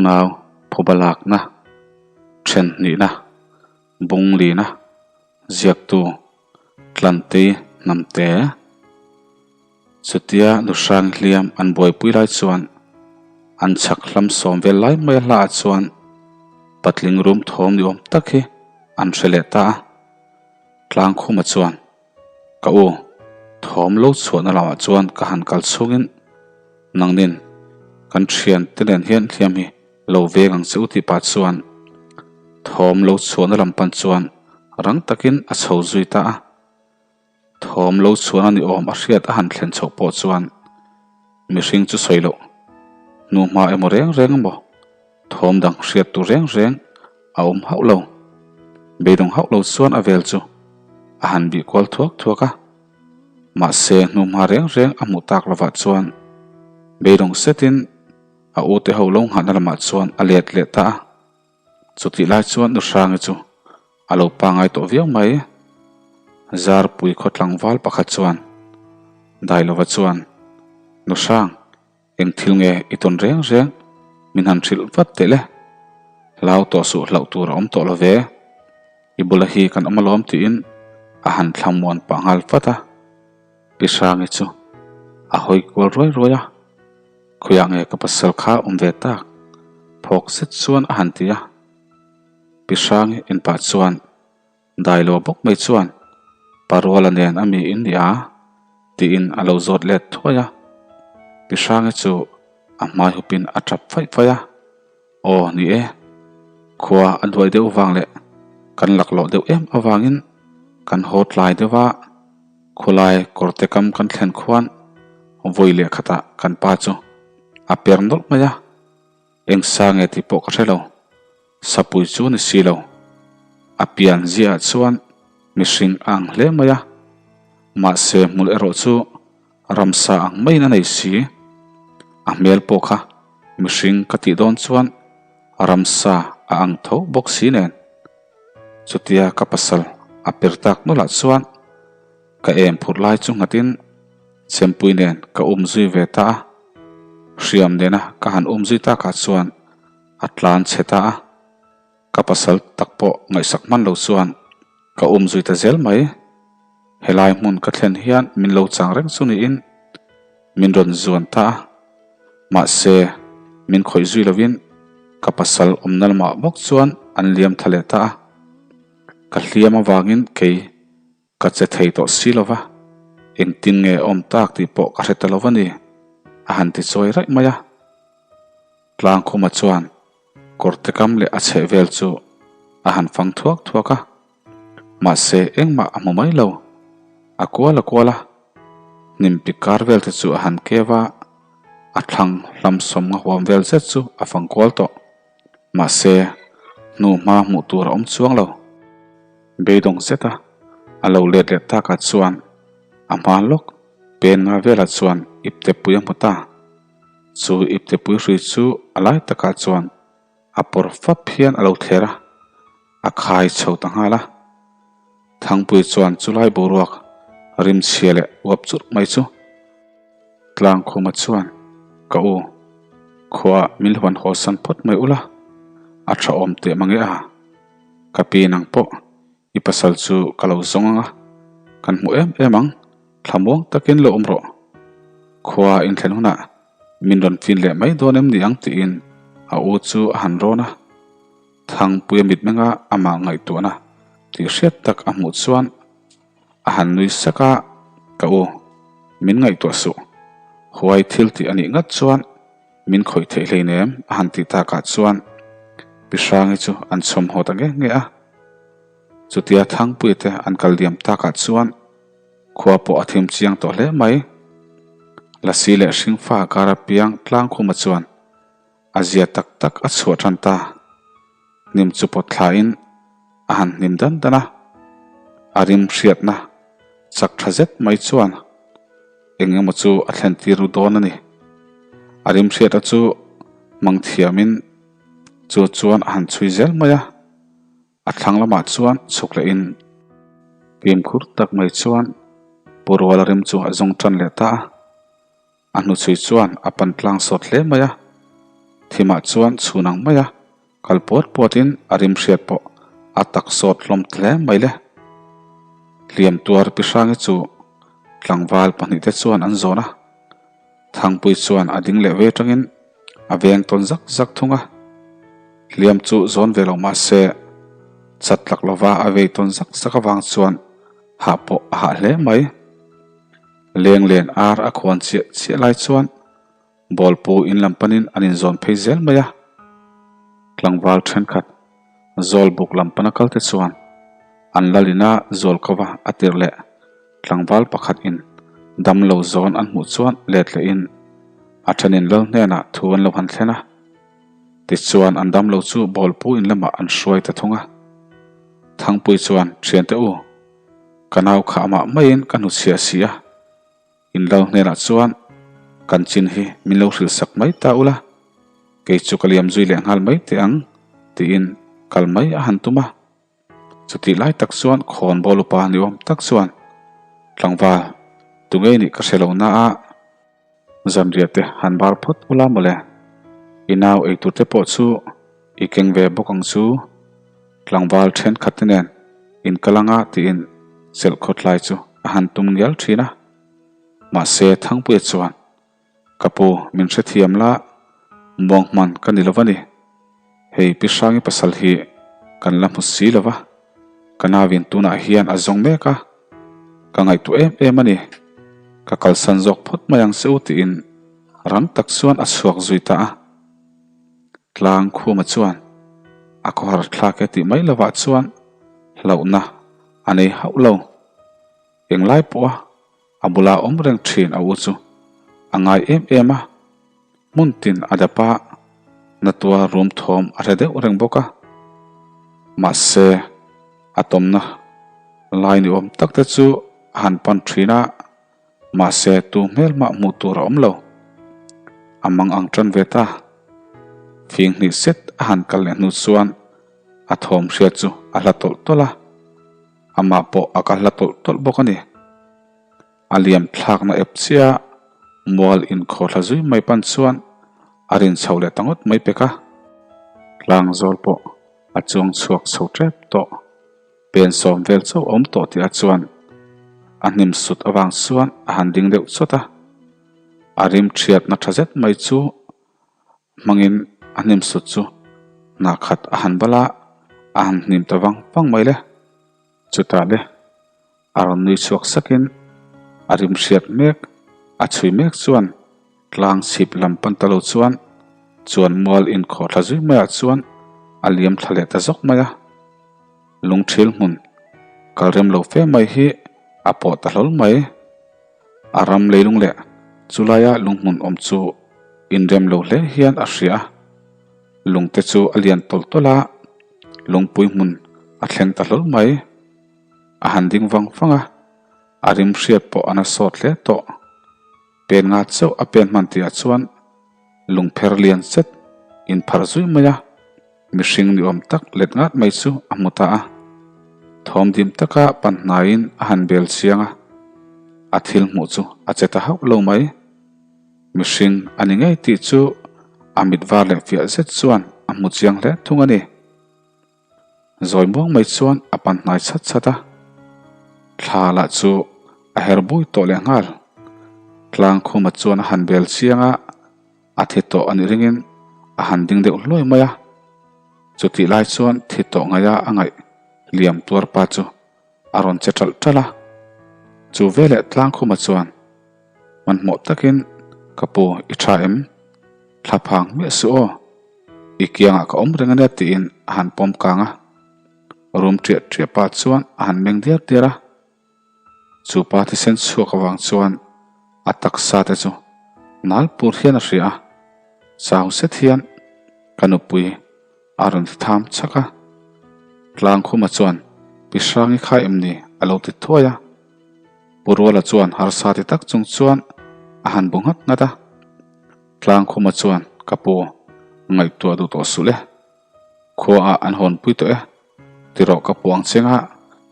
Unau phuba lakna, then hnihna, bung lina, ziaktu, Tlantei hnamte. Chutia nuhrang hliam an buaipui lai chuan an chhak hlam sawm vel lai mai a hlaah chuan patling rum thawm ni awm tak hi an hre leh ta a. Tlangkhuma chuan, Ka u, thawm lo chhuahna lamah chuan ka han kal chhungin nangnin kan thiante nen hian hliam hi lo veng ang che u tih pah chuan thawm lo chhuahna lam pan chuan rang takin a chho zui ta a. Thawm lo chhuahna ni awm a hriat a han thlen chhoh pawh chuan mihring chu sawi loh hnuhma emaw reng reng emaw thawm dang hriat tur reng reng a awm hauh lo. Beidawng hauh lo chuan a vel chu a han bih kual thuak thuak a. Mahse hnuhma reng reng a hmuh tak lovah chuan beidawng setin a ute ho lo nghahna lamah chuan a let leh ta a. Chutih lai chuan Nuhrangi chu a lo pangai tawh viau mai. Zarpui khaw tlangval pakhat chuan Dailova chuan, Nuhrang, eng thil nge i tawn reng reng? Min han hrilh vat teh le. Hlau tawh suh hlauh tur a awm tawh lo ve. I bula hi kan awm alawm tiin a han thlamuan pah nghal vat a. Pi Hrangi chu a hawi kual ruai ruai a. Khawiah nge ka pasal kha awm ve tak? Phawk zet chuan a han ti a. Pi Hrangi inpah chuan Dailo bawk mai chuan Paruala nen a mi in ni a? tiin a lo zawt let thuai a. Pi Hrangi chu a hmai hupin a tap faih faih a. Aw ni e, khua a duai deuh vang leh kan laklawh deuh em avangin kan haw tlai deuh a. Khulai kawrte kam kan thlen khuan vawi leh khatah kan pa chu a per nawlh mai a, eng sa nge tih pawh ka hre lo, sapui chu ni si lo. A pian ziahah chuan mihring a ang hle mai a, mahse hmul erawh chu ramsa ang maiin a nei si. A hmel pawh kha mihring ka tih dawn chuan ramsa a ang tho bawk si nen. Chutia ka pasal a per tak nawlh ah chuan ka em phurh lai chu nghatin chempui nen ka um zui ve ta a, hriam nena ka han um zui takah chuan a tlan chhe ta a, ka pasal tak pawh ngaihsak hman lo chuan ka um zui ta zel mai. Helai hmun ka thlen hian min lo chang reng chu niin min rawn zuan ta a, mahse min khawih zui lovin ka pasal awmna lamah bawk chuan an liam tha leh ta a, ka hliam avangin kei ka che thei tawh si lova, engtin nge awm tak tih pawh ka hre ta lo a ni, a han ti chawi raih mai a. Tlangkhuma chuan kawrte kam leh a chheh vel chu a han fang thuak thuak a. Mahse engmah a hmu mai lo. A kual a kual a, hnim pik kar vel te chu a han keu a, a thlang hlam sawm nga huam vel zet chu a fang kual tawh. Mahse hnu hma hmuh tur a awm chuang lo. Beidawng zet a, a lo let leh takah chuan a hma lawk pen nga velah chuan iptepui a hmu ta. Chu iptepui hrui chu a lai takah chuan A pawr fap hian a lo thler a, a khai chho ta nghal a. Thangpui chuan chulai boruak rim chhia leh uap churh mai chu Tlangkhuma chuan, Ka u, khuaah min huan haw san phawt mai ula, a tha awm teh mange a, ka pi nang pawh I pasal chu ka lo zawng ang a, kan hmu em em ang, thlamuang takin lo awm rawh. Khua inthlen hunah min rawn fin leh mai dawn em ni ang tiin a u chu a han rawn a. Thangpuia mitmenga amah ngaihtuahna tih hriat tak a hmuh chuan a han nui sak a, Ka u, min ngaihtuah suh. Huai thil tih a nih ngat chuan Min khawih theih hleinem a han tih takah chuan Pi Hrangi chu an chhawm haw ta nge nge a. Chutia Thangpuia te an kal diam takah chuan khua pawh a thim chiang tawh hle mai. Lasi leh Hringfa kara piang Tlangkhuma chuan a zia tak tak a chhuah tan ta. Hnim chu pawt thlain a han hnim dan dan a, a rim hriatna chak tha zet mai chuan eng emaw chu a thlen tir ru dawn a ni. A rim hriatna chu hmang thiamin chu chuan a han chhui zel mai a, a thlang lamah chuan chhuk lehin fimkhur tak mai chuan Pu Ruala rim chu a zawng tan leh ta a. A hnuchhui chuan a pan tlang sawt hle mai a. Thim. Thimah chuan chhun ang mai a, kal puat puatin a rim hriat pawh a tak sawt hlawm hle mai le. Hliam tuar Pi Hrangi chu tlangval pahnihte chuan an zawn a, Thangpui chuan a ding leh ve atangin a veng tawn zak zak thung a. Hliam chu zawn ve lo mah se chat tlak lova a vei tawn zak zak avang chuan hah pawh a hah hle mai. Leng len ar a khuan chiah chiah lai chuan Bawlpu in lam panin an inzawn phei zel mai a. Tlangval thenkhat Zawlbuk lam pana kalte chuan an lalina Zawlkova a tirh leh tlangval pakhat in damlo zawn an hmuh chuan let leh in a thenin lal hnenah thu an lo han thlen a. Tichuan an damlo chu Bawlpu in lamah an hruai ta thung a. Thangpui chuan, Thiante u, ka nau kha amah maiin ka hnuchhiah si a. In lal hnenah chuan kan chin hi min lo hrilh sak mai ta ula, kei chu ka liam zui leh nghal mai teh ang tiin kal mai a han tum a. Chutih lai tak chuan khawn bawl upa ni awm tak chuan tlangval tunge nih ka hre lo na a, zanriah te han bar phawt ula mawle, i nau eitur te pawh chu i keng ve bawk ang chu, tlangval thenkhat te nen in kal anga tiin chelh khawtlai chu a han tum ngial thin a. Mahse Thangpuia chuan, Ka pu, min hrethiam la, muang hman ka ni lo va ni. Hei Pi Hrangi pasal hi kan la hmu si lo va, ka nauin tunah hian a zawng mek a, ka ngaihtuah em em a ni. Ka kalsan zawk phawt mai ang che u tiin rang tak chuan a chhuak zui ta a. Tlang Khuma chuan a khawhar thlak e tih mai lovah chuan hlauhna a nei hauh lo. Englai pawha a bula awm reng thin a u chu a ngai em em a, hmun tin a dap a, natua rum thawm a hre deuh reng bawk a. Mahse, a tawmna lai ni awm tak te chu a han pan thin a. Mahse, tu hmel mah hmuh tur a awm lo. A mang ang tan ve ta. Fing hnih set a han kal leh hnu chuan a thawm hriat chu a hla tawlh tawlh a, amah pawh a kal hla tawlh tawlh bawk a ni. A liam thlakna ep chiah mual inkhawr hla zui mai pan chuan a rin chho leh ta ngawt mai pek a. Tlangzawl pawh a chuang chhuak chho tep tawh. Pen sawm vel chauh awm tawh tih a chuan a hnim sut avang chuan a han ding deuh chawt a, a rim thiatna tha zet mai chu hmangin a hnim sut chu hnah khat a han bal a, a han hnim ta vang vang mai le. Chutah le a rawn nui chhuak sakin a rim hriat mek a chhui mek chuan Tlang chhip lam pan ta lo chuan chuan mual inkhawh thla zui maiah chuan a liam thla leh ta zawk mai a. Lungthil hmun kal rem lo fe mai hi a pawh ta hlawl mai. A ram leilung leh chulaia lunghmun awm chu inrem lo hle hian a hria a. Lungte chu a lian tawlh tawlh a, lungpui hmun a thleng ta hlawl mai. A han ding vang vang a, a rim hriat pawh a na sawt hle tawh. Pen nga chauh a pen hman tihah chuan lungpher lian zet inpharh zui mai a, mihring ni awm tak let ngat mai chu a hmu ta a. Thawm dim taka pan hnaiin a han bel chiang a, a thil hmuh chu a che ta hauh lo mai. Mihring a ni ngei tih chu a mit var leh fiah zet chuan a hmu chiang hle thung a ni. Zawi muang mai chuan a pan hnai chhat chhat a, thla lah chu a her bui tawh leh nghal. Tlang khuma chuan a han bel chiang a, a thi tawh a nih ringin a han ding deuh hluai mai a. Chutih lai chuan thi tawh ngaia a ngaih liam tuar pa chu a rawn che ṭalh ṭalh a. Chu veleh tlang khuma chuan hmanhmawh takin, Ka pu, i ṭha em? Thla phang miah suh aw. I kiangah ka awm reng ania tiin a han pawm kang a. Rum ṭiah ṭiah pah chuan a han meng diar diar a. Chu pa thisen chhuak avang chuan a taksa te chu nal pur hian a hria a. Chau zet hian ka nupui a rawn ti tham chhak a. Tlangkhuma chuan Pi Hrangi kha em ni a lo ti thuai a. Pu Ruala chuan harsa ti tak chung chuan a han bu nghat nghat a. Tlangkhuma chuan, Ka pu, ngaihtuah duh tawh suh le. Khuaah an hawnpui tawh e. Tirawh ka pu ang cheng a,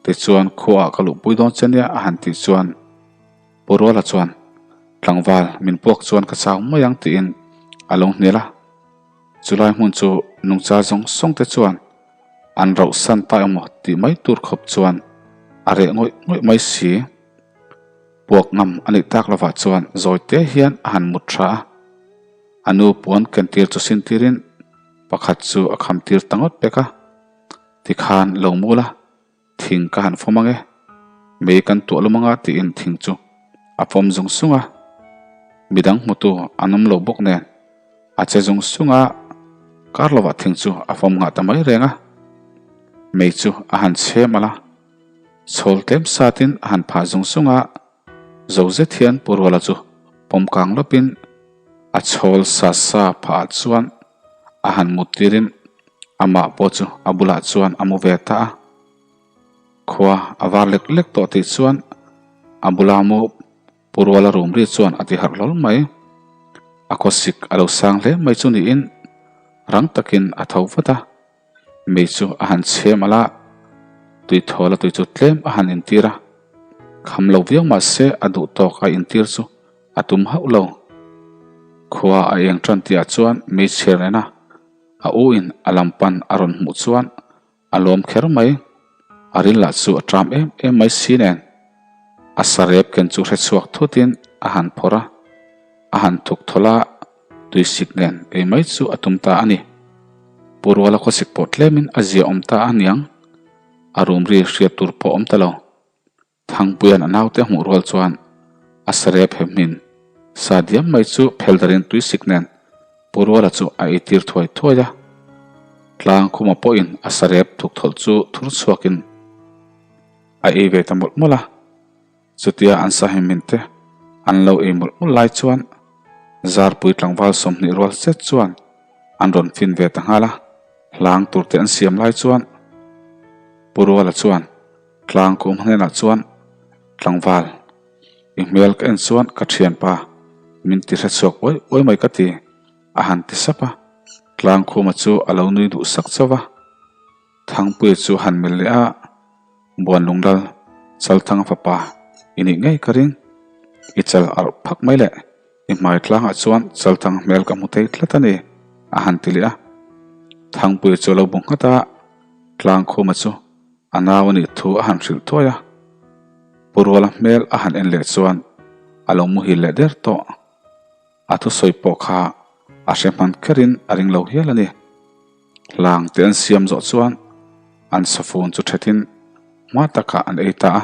tichuan khuaah ka luhpui dawn che nia a han tih chuan Pu Ruala chuan, Tlangval, min puak chuan ka chau mai ang tiin a lo hnial a. Chulai hmun chu nungcha zawng zawng te chuan an rauhsan ta emaw tih mai tur khawp chuan a reh ngawih ngawih mai si. Puak ngam a nih tak lovah chuan zawi te hian a han mut tha a. A nu puan kentir chu sin tirin pakhat chu a kham tir ta ngawt pek a. Tikhan lo mul a. Thing ka han fawm ang e, mei kan tuah lum anga tiin thing chu a fawm zung sung a, midang hmutu an awm lo bawk nen a che zung sung a, kar lovah thing chu a fawm nghah ta mai reng a, mei chu a han chhem alh a, chhawl tlem satin a han phah zung sung a, zo zet hian Pu Ruala chu pawm kang lawpin a chhawl sa sa phah ah chuan a han mut tirin amah pawh chu a bulah chuan a mu ve ta a. Khua a var lek lek tawh tih chuan a bula mu Pu Ruala rum ri chuan a ti harh hlawl mai. A khawsik a lo sang hle mai chu niin rang takin a tho vat a. Mei chu a han chhem alh a, tui thawl a tui chu tlem a han intir a. Kham lo viau mah se a duh tawk a intir chu a tum hauh lo. Khua a eng tan tihah chuan meichher nena a u in a lam pan a rawn hmuh chuan a lawm kher mai. A ril lah chu a ṭam em em mai si nen. A sarep ken chu hrechhuak thutin a han phawrh a, a han thuk thawlh a, tuisik nen ei mai chu a tum ta a ni. Pu Ruala khawsik pawh tlemin a zia awm ta a niang, a rum ri hriat tur pawh awm ta lo. Thangpuia'n a naute hmuh rual chuan a sarep he hmin sa diam mai chu phel darin tuisik nen Pu Ruala chu a eitir thuai thuai a. Tlang khuma pawhin a sarep thuk thawlh chu thur chhuakin a ei ve ta mawlh mawlh a. Chutia an sahim min te an lo ei mawlh mawlh lai chuan Zarpui tlangval 20 rual zet chuan an rawn fin ve ta nghal a. Hlang tur te an siam lai chuan Pu Ruala chuan Tlang kum hnenah chuan tlangval i hmel ka en chuan ka thianpa min ti hrechhuak uai uai mai ka ti a han ti sap a. Tlangkhuma chu a lo nui duh sak chauh a. Thangpuia chu han melh leh a, Buanlunglal Chalthanga fapa i nih ngei ka ring. I chal arh phak mai leh i hmai tlangah chuan Chalthanga hmel ka hmu thei tlat a ni a han ti leh a. Thangpuia chu a lo bu nghat a, Tlangkhuma chu A nau a nih thu a han hrilh thuai a, Pu Ruala hmel a han en leh chuan a lo muhil leh der tawh. A thusawi pawh kha a hre hman kherin a ring lo hial a ni. Hlang te an siam zawh chuan an safun chu thetin hma takah an ei ta a.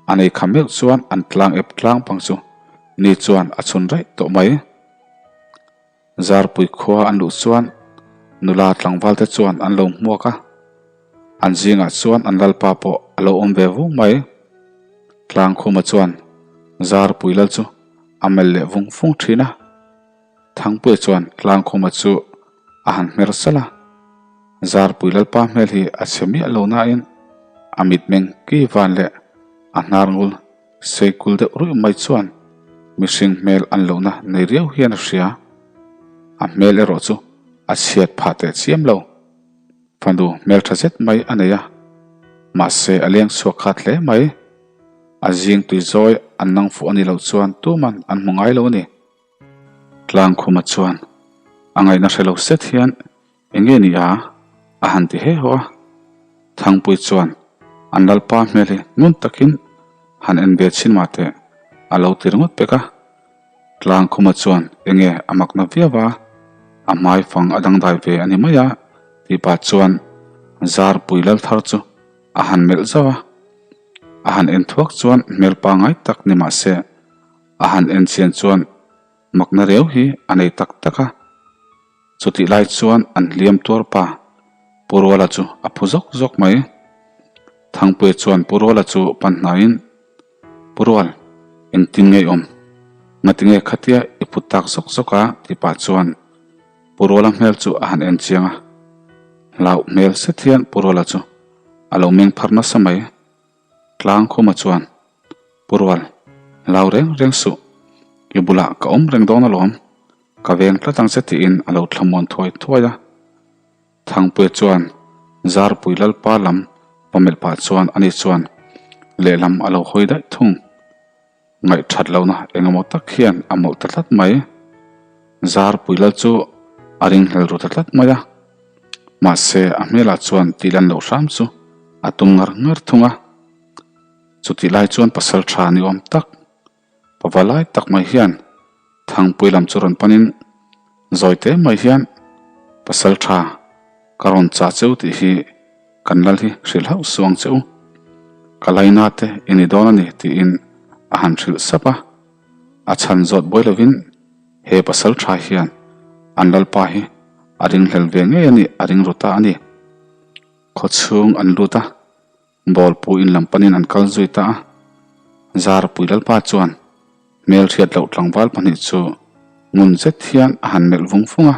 An ei kham meuh chuan an tlang ep tlang pang chu ni chuan a chhun raih tawh mai. Zarpui khua an luh chuan nula tlangval te chuan an lo hmuak a, an zingah chuan an lalpa pawh a lo awm ve vung mai. Tlangkhuma chuan Zarpui lal chu a melh leh vung vung thin a, Thangpuia chuan Tlangkhuma chu a han hmer salh a, Zarpui lalpa hmel hi a chhe miah lo nain a mitmeng ki van leh a hnar ngul Seikul deuh ruih mai chuan mihring hmel an lohna nei riau hian a hria. A hmel erawh chu a chhiat phah teh chiam lo. Fanu hmel tha zet mai a nei a, mahse a leng chhuak khat hle mai. A zing tui zawi an nang fuh a nih loh chuan tuman an hmu ngai lo a ni. Tlangkhuma chuan a ngaihna hre lo set hian Eng nge ni a? a han ti he haw a. Thangpui chuan an lalpa hmel hi ngun takin han en ve chhin mah teh a lo ti ringawt pek a. Tlangkhuma chuan eng nge a makna viau a, a hmai fang a dangdai ve a ni mai a tih pah chuan Zarpui Lalthar chu a han melh zauh a. A han en thuak chuan hmel pangngai tak ni mah se a han en chian chuan makna reu hi a nei tak tak a. Chutih lai chuan an hliam tuar pa Pu Ruala chu a phu zawk zawk mai. Thangpuia chuan Pu Ruala chu pan hnaiin, Pu Rual, engtin nge i awm? Ngatinge khatia i phut tak zawk zawk a? tih pah chuan Pu Ruala hmel chu a han en chiang a. Hlauh hmel set hian Pu Ruala chu a lo meng phar nasa mai. Tlangkhuma chuan, Pu Rual, hlau reng reng suh, i bulah ka awm reng dawn alawm. Ka veng tlat ang che tiin a lo thlamuan thuai thuai a. Thangpuia chuan Zarpui Lalpa lam va melh pah chuan ani chuan lehlam a lo hawi daih thung. Ngaihthat lohna engemaw tak hian a mawlh ta tlat mai. Zarpui Lal chu. A ringhlel ru ta tlat mai a. Mahse, a hmelah chuan tih lan loh hram chu a tum ngar ngar thung a. Chutih lai chuan pasal tha ni awm tak, pava lai tak mai hian Thangpui lam chu rawn panin zawi te mai hian pasal tha ka rawn chah cheu tih hi kan lal hi hrilh hauh suh ang che u. Ka laina te i ni dawn a ni tiin a han hrilh sap a. A chhan zawt buai lovin he pasal tha hian an lalpa hi a ringhlel ve ngei a nih a ring ru ta a ni. Khawchhung an lut a, bawlpu in lam panin an kal zui ta a. Zarpui lalpa chuan hmelhriat loh tlangval pahnih chu ngun zet hian a han melh vung vung a.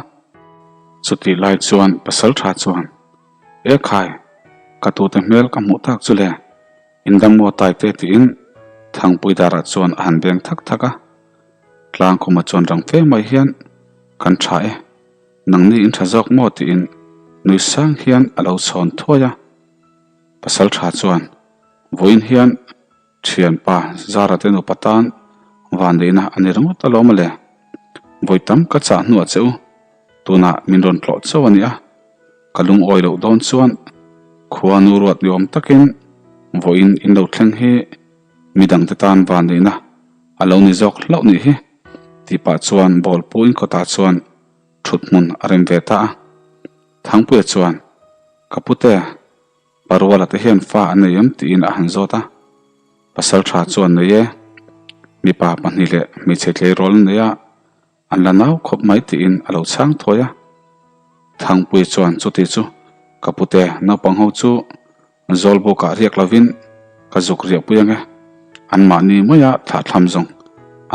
Chutih lai chuan pasal tha chuan, E khai, ka tute hmel ka hmuh tak chu le. Indam maw tai te tiin Thangpui darah chuan a han beng thak thak a. Tlangkhuma chuan rang fe mai hian, Kan tha e, nangni in tha zawk maw tiin nui sang hian a lo chhawn thuai a. Pasal tha chuan, Vawiin hian thianpa Zara te nupa tan vanneihna a ni ringawt alawm a le. Vawi tam ka chah hnuah che u, tunah min rawn tlawh chauh a nia. Ka lungawi loh dawn chuan khua nu ruat ni awm takin vawiin in lo thleng hi midangte tan vanneihna a lo ni zawk hlauh nih hi tih pah chuan bawlpu inkawtah chuan thut hmun a rem ve ta a. Thangpuia chuan, Ka pute, Paruala te hian fa an nei em? tiin a han zawt a. Pasal tha chuan nei e, mipa pahnih leh hmeichhe tleirawl an nei a, An la nau khawp mai tiin a lo chhang thawi a. Thangpui chuan chuti chu ka pute naupang ho chu Zawlbukah riak lovin ka zuk riahpui ange, anmahni maia thlahthlam zawng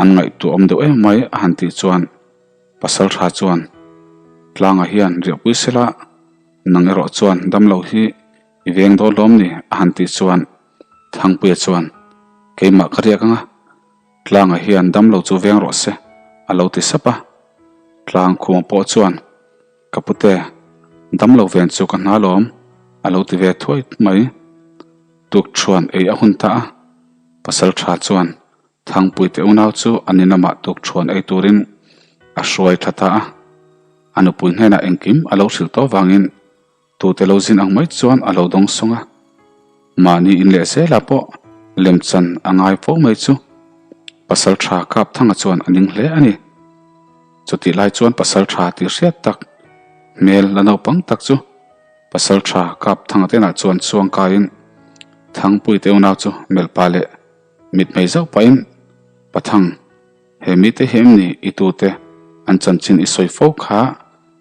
an ngaihtuah awm deuh em mai a han tih chuan Pasaltha chuan Tlanga hian riahpui sela nang erawh chuan damlo hi i veng dawn lawm ni a han tih chuan Thangpuia chuan keimah ka riak anga Tlangah hian damlo chu veng rawh se, a lo ti sap a. Tlang khuma pawh chuan, Ka pute, damlo ven chu ka hna lawm, a lo ti ve thuai mai. Tukṭhuan ei a hun ta a, pasal ṭha chuan Thangpuite unau chu an in lamah tukṭhuan ei turin a hruai ṭha ta a. A nupui hnenah engkim a lo hrilh tawh vangin Tute lo zin ang mai chuan a lo dawng sawng a, mahni in leh zelah pawh lemchan a ngai fo mai chu pasal tha Kapthanga chuan a ning hle a ni. Chutih lai chuan pasal tha tih hriat tak hmel la naupang tak chu pasal tha Kapthanga tenah chuan chuang kaiin Thangpui te unau chu melh pah leh mitmei zauh pahin Pathang He mite hi em ni i tute an chanchin i sawi fo kha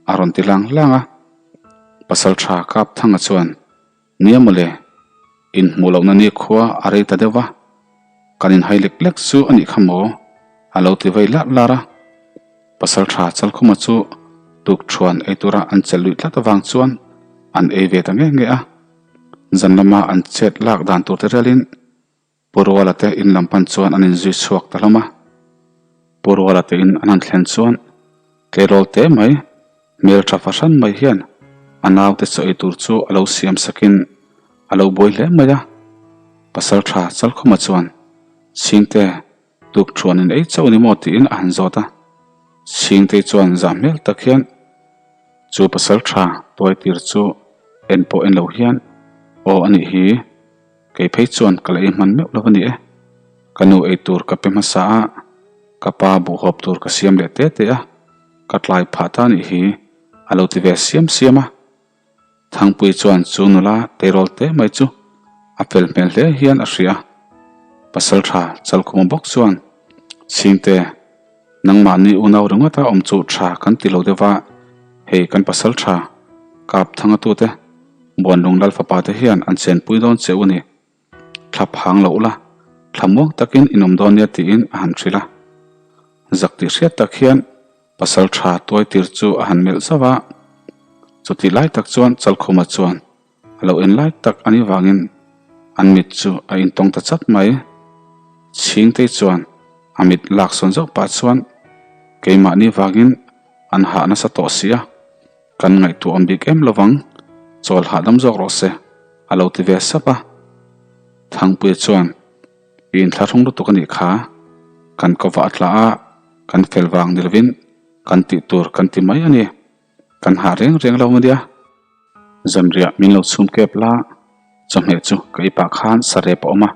a rawn ti lang lang a. Pasal tha Kapthanga chuan, Nia mawle, inhmuh lohna ni khua a rei ta deuh va, kan inhai lek lek chu a nih kha maw? a lo ti vei larh larh a. Pasal tha Chalkhuma chu tukṭhuan ei tura an chelh luih tlat avang chuan an ei ve ta nge nge a. Zan lama an chet lak dan tur te rialin Pu Ruala te in lam pan chuan an inzui chhuak ta hlawm a. Pu Ruala te in an han thlen chuan tleirawl te mai, hmel tha fahran mai hian a naute chaw ei tur chu a lo siam sakin a lo buai hle mai a. Pasal tha Chalkhuma chuan Chhingte tuk thuan in ei chauh ni maw tiin a han zawt a. Chhingtei chuan zah hmel tak hian chu pasal tha tuai tir chu en pawh en lo hian aw a nih hi. Kei phei chuan ka la ei hman meuh lo a ni e. Ka nu ei tur ka pe hmasa a, ka pa buhhawp tur ka siam leh te te a, ka tlai phah ta nih hi a lo ti ve siam siam a. Thangpui chuan chu nula tleirawl te mai chu a fel hmel hle hian a hria a. Pasal tha Chalkhuma bawk chuan, Chhingte, nangmahni unau ringawta awm chu tha kan ti lo deuh va, hei kan pasal tha Kapthanga tute, Buanlung Lal fapa te hian an chenpui dawn che u ni. Thla phang loh la, thla muang takin in awm dawn nia tiin a han hrilh a. Zak tih hriat tak hian pasal tha tuai tir chu a han melh zauh a. Chutih lai tak chuan Chalkhuma chuan a lo en lai tak a nih vangin an mit chu a intawng ta chat mai. Chhingtei chuan a mit lak sawn zauh pah chuan keimahni vangin an hah nasa tawh si a. Kan ngaihtuah awm bik em lovang, chawl hahdam zawk rawh se, a lo ti ve sap a. Thangpuia chuan, I inthlahrung lutuk a nih kha, kan kovah a tla a, kan fel vang ni lovin kan tih tur kan ti mai a ni. Kan hah reng reng lo ania. Zanriah min lo chhum kep la, chawhmeh chu ka i pah khan sarep a awm a,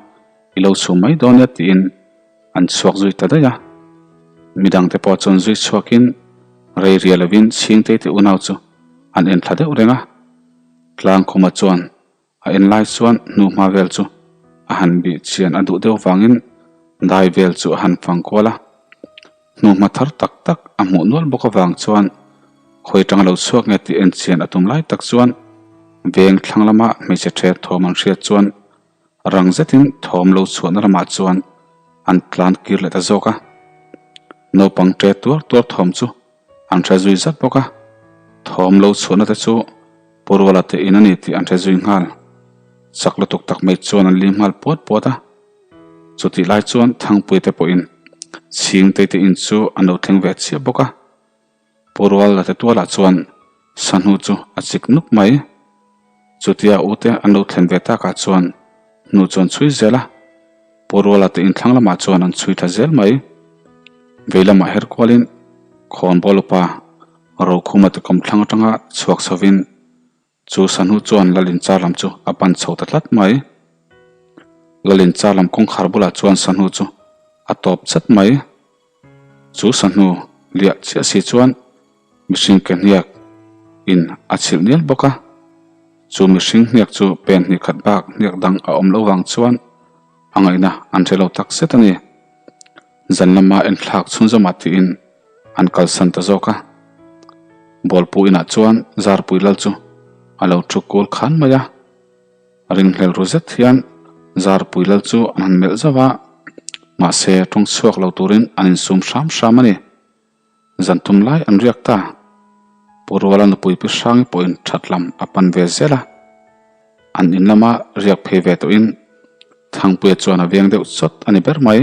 i lo chhum mai dawn nia tiin an chhuak zui ta daih a. Midangte pawh chuan zui chhuakin rei ria lovin Chhingtei te unau chu an en thla deuh reng a. Tlangkhuma chuan A en lai chuan hnuhma vel chu a han bih chian a duh deuh vangin dai vel chu a han fang kual a. Hnuhma thar tak tak a hmuh nual bawk avang chuan khawi tang lo chhuak nge tih en chian a tum lai tak chuan veng thlang lama hmeichhe ṭher thawm an hriat chuan rang zetin thawm lo chhuahna lamah chuan an tlan kir leh ta zawk a. Naupang ṭe tuar tuar thawm chu an hre zui zat bawk a, thawm lo chhuahna te chu Pu Ruala te in a ni tih an hre zui nghal. Chak lutuk tak mai chuan an lim nghal puat puat a. Chutih lai chuan Thangpui te pawhin Chhingtei te in chu an lo thleng ve chiah bawk a. Pu Ruala te tualah chuan Sahnu chu a chik nuk mai. Chutia u te an lo thlen ve takah chuan hnu chu an chhui zel a. Pu Ruala te inthlang lamah chuan an chhui thla zel mai. Vei lamah her kualin Khawnbawl upa Rokhuma te kawmthlang atanga chhuak chhovin chu sahnu chuan Lalinchar lam chu a pan chho ta tlat mai. Lalinchar lam kawngkhar bulah chuan sahnu chu a tawp chat mai. Chu sahnu liah chiah si chuan mihring ke hniak in a chhilh nial bawk a, chu mihring hniak chu pen hnih khat bak hniak dang a awm loh vang chuan a ngaihna an hre lo tak zet a ni. Zan lama enthlak chhunzawmah tiin an kalsan ta zawk a. Bawlpu inah chuan Zarpui lal chu a lo thu kul khan mai a. Ringhlel ru zet hian Zarpui lal chu an han melh zauh a, mahse tawng chhuak lo turin an insum hram hram a ni. Zan tum lai an riak ta. Pu Ruala nupui Pi Hrangi pawhin that lam a pan ve zel a. An in lama riak phei ve tawhin Thangpuia chuan a veng deuh chawt a ni ber mai.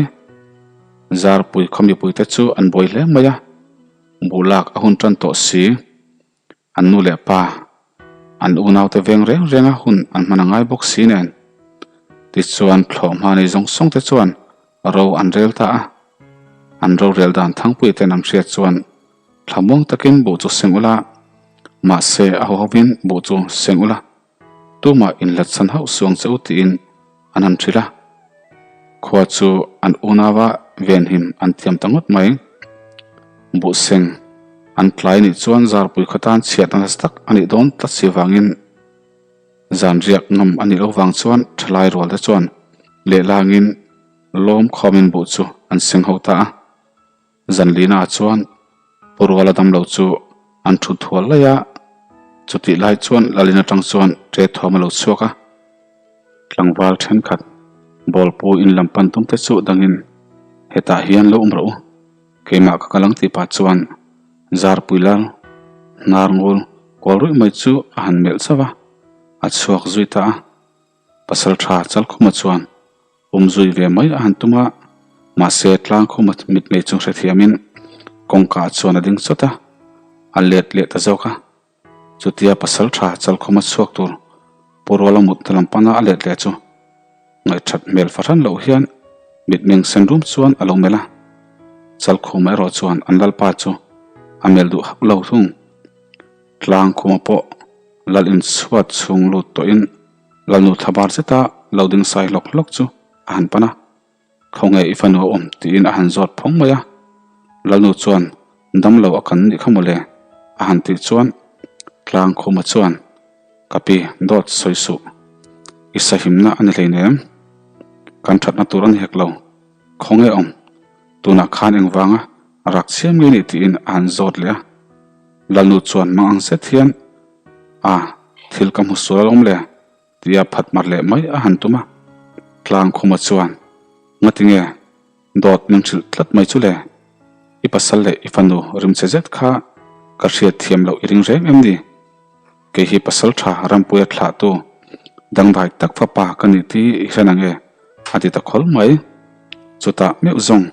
Zarpui khaw mipuite chu an buai hle mai a, buh lak a hun tan tawh si. An nu leh pa, an unaute veng reng renga hun an hman a ngai bawk si nen. Tichuan thlawh hma nei zawng zawng te chuan ro an rel ta a. An rorel dan Thangpuii ten an hriat chuan thlamuang takin buh chu seng ula, mahse a hawhawin buh chu seng ula. Tumah inhlatsan hauh suang che u tiin an han hrilh a. Khua chu an unau a venhim an thiam ta ngawt mai. Buhseng an tlai nih chuan zarpui khaw tan chhiatna nasa tak a nih dawn tlat si vangin zan riak ngam a nih loh vang chuan thalai rual te chuan lehlangin lawm khawmin buh chu an seng ho ta a. Zanlina chuan Pu Ruala damlo chu an thut thual laih a, chutih lai chuan Lalin atang chuan ṭe thuam a lo chhuak a. Tlangval thenkhat bawlpu in lam pan tum te chu dangin hetah hian lo awm rawh u, keimah ka kal ang tih pah chuan Zarpui lal hnar ngul kual ruih mai chu a han melh chauh a, a chhuak zui ta a. Pasalṭha Chalkhuma chuan Awm zui ve mai a han tum a, mahse Tlangkhuma mitmei chu hrethiamin kawngka ah chuan a ding chawt a, a let leh ta zawk a. Chutia pasal tha Chalkhuma chhuak tur Pu Ruala mutna lam pana a let leh chu ngaihthat hmel fahran loh hian mitmeng sen rum chuan a lo melh a. Chalkhuma erawh chuan an lalpa chu a melh duh hauh lo thung. Tlangkhuma pawh lal inchhuat chhung lut tawhin Lalnu thlabar zeta lo ding sai hlawk hlawk chu a han pan a, Khawnge i fanu a awm? tiin a han zawt phawng mai a. Lalnu chuan, Damlo a kan nih kha mawle, a han tih chuan Tlangkhuma chuan, Ka pi, dawt sawi suh. I sahimna a ni hleinem. Kan thatna tur a ni hek lo. Khawnge awm? Tunah khan engvanga rak chiam nge nih tiin a han zawt leh a. Lalnu chuan mang ang zet hian, A, thil ka hmu sual alawm le, tia phat mar leh mai a han tum a. Tlangkhuma chuan, Ngatinge, dawt min hrilh tlat mai chu le? I pasal leh i fanu rimchhe zet kha ka hriat thiam loh i ring reng em ni? Kei hi pasal tha Rampuia thlahtu dangdai tak fapa ka nih tih i hre nange? a ti ta khawl mai. Chutah meuh zawng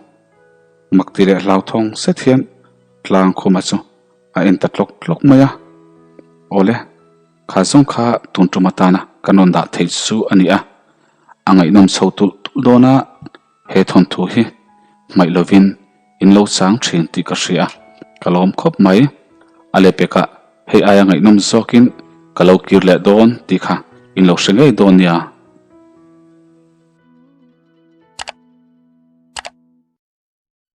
mak ti leh hlauthawng zet hian Tlangkhuma chu a en ta tlawk tlawk mai a. Awle, kha zawng kha tun tum atana kan rawn dah theih chu a ni a, a ngaihnawm chho tulh tulh dawn a, he thawnthu hi hmaih lovin in lo chang thin tih ka hria, ka lawm khawp mai. A lehpekah. Hei aia ngaihnawm zawkin ka lo kir leh dawn tih kha in lo hre ngei dawn nia.